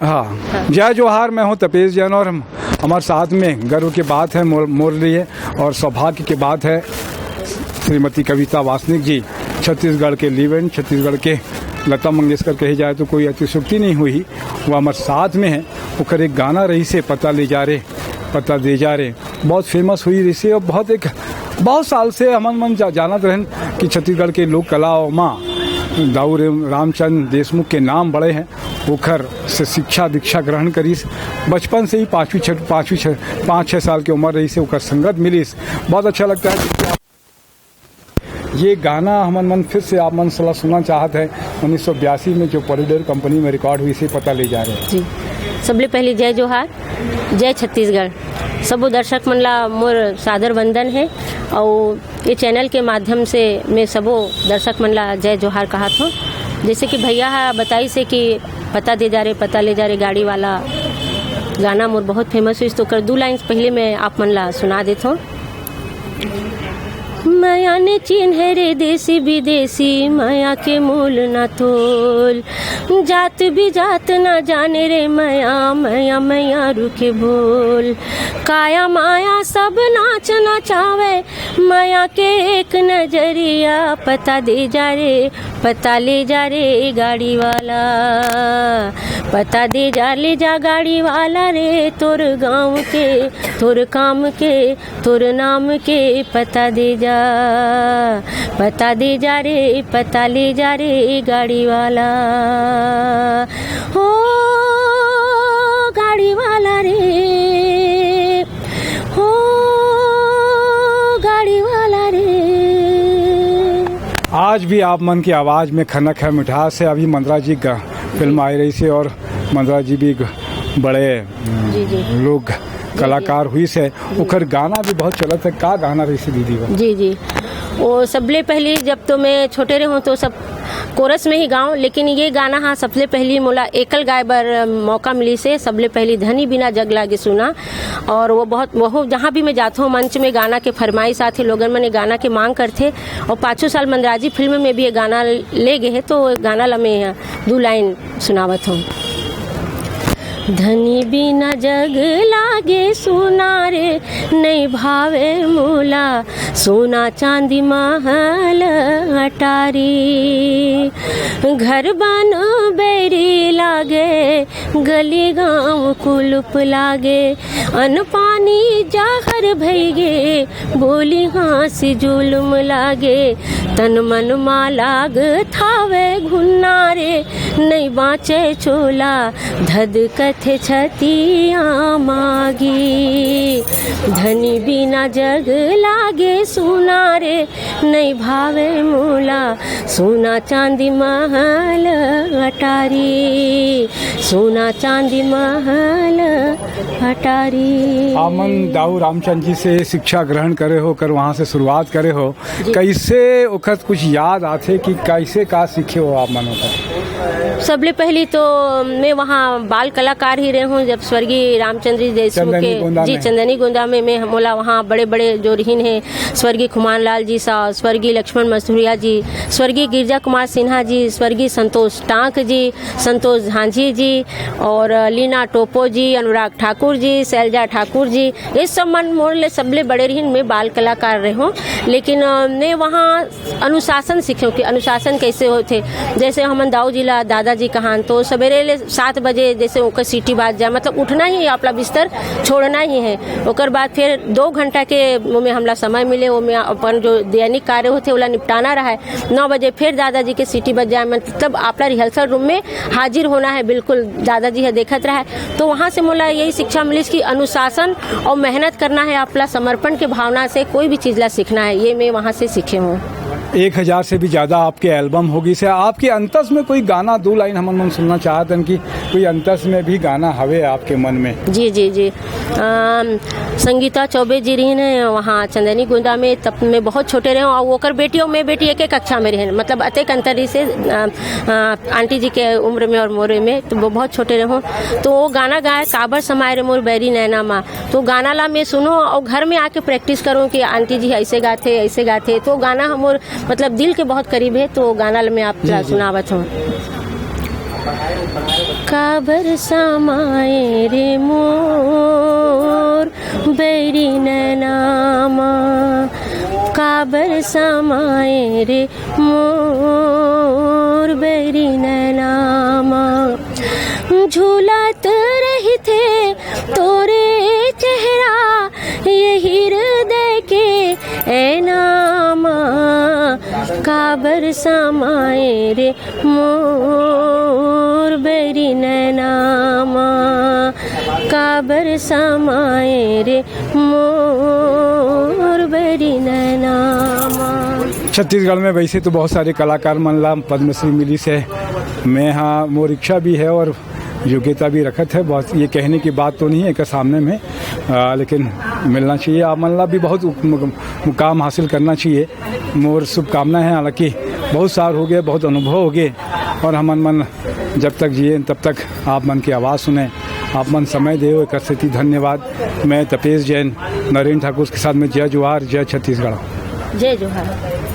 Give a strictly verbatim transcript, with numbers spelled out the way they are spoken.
हाँ, जय जोहार। मैं हूँ तपेश जैन और हम हमारे साथ में गर्व की बात है मोर, मोर लिए और सौभाग्य की बात है, श्रीमती कविता वासनिक जी, छत्तीसगढ़ के लिव इन, छत्तीसगढ़ के लता मंगेशकर कही जाए तो कोई अतिशयोक्ति नहीं हुई। वो हमारे साथ में है। ओकर एक गाना रहिसे, पता ले जा रे, पता दे जा रे, बहुत फेमस हुई रहिसे और बहुत एक बहुत साल से हमन मन जा, जानत रहन कि छत्तीसगढ़ के लोक कला मा दाऊ रे-, रामचंद देशमुख के नाम बड़े हैं। ओखर से शिक्षा दीक्षा ग्रहण करिस। बचपन से ही पाँचवीं छठ पाँचवीं छठ पाँच छः साल की उम्र रहिसे, ओकर संगत मिलिस। बहुत अच्छा लगता है कि ये गाना हमन मन फिर से आप मन सला सुनना चाहत है। उन्नीस सौ बयासी में जो पॉलीडेर कंपनी में रिकॉर्ड हुई, इसे पता ले जा रहे हैं। जी, सबले पहली जय जोहार, जय छत्तीसगढ़। सबो दर्शक मन ला मोर सादर वंदन है और ये चैनल के माध्यम से मैं सबो दर्शक मन ला जय जोहार कहत हूँ। जैसे कि भैया हा बताइसे कि पता दे जा रे, पता ले जा रे गाड़ी वाला गाना मोर बहुत फेमस हुई, तो ओकर दू लाइन्स पहले मैं आप मन ला सुना देत हूँ। मया ने चिन्हे रे देसी विदेशी, मया के मोल ना तोल। जात भी जात ना जाने रे मया, मया मया रुके बोल। काया माया सब नाच नचावे, मया के एक नजरिया। पता दे जा रे, पता ले जा रे गाड़ी वाला, पता दे जा, ले जा गाड़ी वाला रे, तोर गाँव के, तोर काम के, तोर नाम के पता दे जा, पता दे जा रे, पता ले जा रे गाड़ी वाला। हो गाड़ी वाला रे, हो गाड़ी वाला रे। आज भी आप मन की आवाज़ में खनक है, मिठास है। अभी मंदरा जी का फिल्म आई रहिसे और मंदरा जी भी बड़े जी, जी। लोग कलाकार हुइसे, ओकर गाना भी बहुत चलत है। का गाना रहिसे दीदी वो? जी, जी। वो सबले पहली जब तो मैं छोटे रहूँ तो सब कोरस में ही गाऊँ, लेकिन ये गाना हा सबले पहली मोला एकल गाए बर मौका मिलिसे। सबले पहली धनी बिना जग लागे सुना, और वो बहुत, वो जहाँ भी मैं जात हूँ मंच में गाना के फरमाइश आथे, लोगन मन ये गाना के मांग करथे, और पाछू साल मंदराजी फिल्म में भी ये गाना ले गए है, तो गाना ला मैं दू लाइन सुनावत हूँ। धनी बिना जग लागे सुना रे, नहीं भावे मोला सोना चांदी महल अटारी। घर बन बैरी लागे, गली गांव कुलुप लागे, अन्न पानी जाहर भई गे, बोली हाँसी जुलुम लागे। तन मन मा लाग थावे घुन्ना रे, नइ बाँचे चोला धधकथे छतिया मागी। धनी बिना जग लागे सुना रे, नइ भावे मोला सोना चांदी महल अटारी, सोना चांदी महल अटारी। आप मन दाऊ रामचंद जी से शिक्षा ग्रहण करे हो, कर वहाँ से शुरुआत करे हो, कैसे ओखर कुछ याद आथे कि कैसे का सीखे हो आप मन ओकर? सबले पहली तो मैं वहाँ बाल कलाकार ही रहे हूँ, जब स्वर्गीय रामचंद्र जी देशमुख चंदनी के गोंदा जी में। चंदनी गोंदा में मैं मोला वहाँ बड़े बड़े जो रहीन है, स्वर्गीय खुमान लाल जी साहब, स्वर्गीय लक्ष्मण मस्तुरिया जी, स्वर्गीय गिरजा कुमार सिन्हा जी, स्वर्गीय संतोष टांक जी, संतोष झांझी जी और लीना टोपो जी, अनुराग ठाकुर जी, शैलजा ठाकुर जी, ये सब मन मोर ले सबले बड़े रहीन। मैं बाल कलाकार रहे हूँ, लेकिन अ, मैं वहाँ अनुशासन सीखे हूँ कि अनुशासन कैसे होथे। जैसे हमन दाऊ जी ला दादाजी कहान तो सवेरे ले सात बजे जैसे ओकर सीटी बाज जाए, मतलब उठना ही है, अपना बिस्तर छोड़ना ही है। ओकर बाद फिर दो घंटा के ओमे हमला समय मिले, ओमे अपन जो दैनिक कार्य होथे ओला निपटाना रहे। नौ बजे फिर दादाजी के सीटी बज जाए, मतलब अपना रिहर्सल रूम में हाजिर होना है बिल्कुल, दादाजी है देखत रहे। तो वहाँ से मोला यही शिक्षा मिलिस कि अनुशासन और मेहनत करना है, अपना समर्पण के भावना से कोई भी चीज ला सीखना है, ये मैं वहाँ से सीखे हूँ। एक हजार से भी ज्यादा आपके एल्बम होगिस हे। आपके अंतस में कोई गाना, दो लाइन हमन मन सुनना चाहत हन कि कोई अंतस में भी गाना हवे आपके मन में? जी जी जी। अम, संगीता चौबे जी रहीन है वहाँ चंदनी गोंदा में, तब मैं बहुत छोटे रहे हूँ और ओकर बेटी और मैं बेटी एक एक कक्षा में रहे, मतलब अतेक अंतर से अ, अ, आंटी जी के उम्र में और मोरे में, तो वो बहुत छोटे रहे हूँ। तो वो गाना गाए काबर समाए रे मोर बैरी नैना मा, तो गाना ला मैं सुनो और घर में आके प्रैक्टिस करूँ कि आंटी जी ऐसे गाथे, ऐसे गाथे। तो गाना हमर मतलब दिल के बहुत करीब है, तो गाना ला मैं आप ला सुनावत हूँ। काबर समाए रे मोर बैरी नैना मा, काबर समाए रे मोर बैरी नैना मा। झूलत रहिथे तोरे चेहरा ये हृदय के ऐना मा, काबर समाए रे मोर बैरी नैना मा, काबर समाए रे मोर बैरी नैना मा। छत्तीसगढ़ में वैसे तो बहुत सारे कलाकार मन ला पद्मश्री मिलिस हे। मैं हाँ, मोर इच्छा भी है और योग्यता भी रखत है। बहुत ये कहने की बात तो नहीं है कि सामने में, आ, लेकिन मिलना चाहिए। आप मन ला भी बहुत उप-, मुक-, मुकाम हासिल करना चाहिए। मोर शुभकामना है। हालांकि बहुत साल हो गए, बहुत अनुभव हो गए, और हमन मन जब तक जिए तब तक आप मन की आवाज़ सुने, आप मन समय दे, एकर सेती धन्यवाद। मैं तपेश जैन, नरेंद्र ठाकुर के साथ में जय जोहार, जय छत्तीसगढ़। जय जोहार।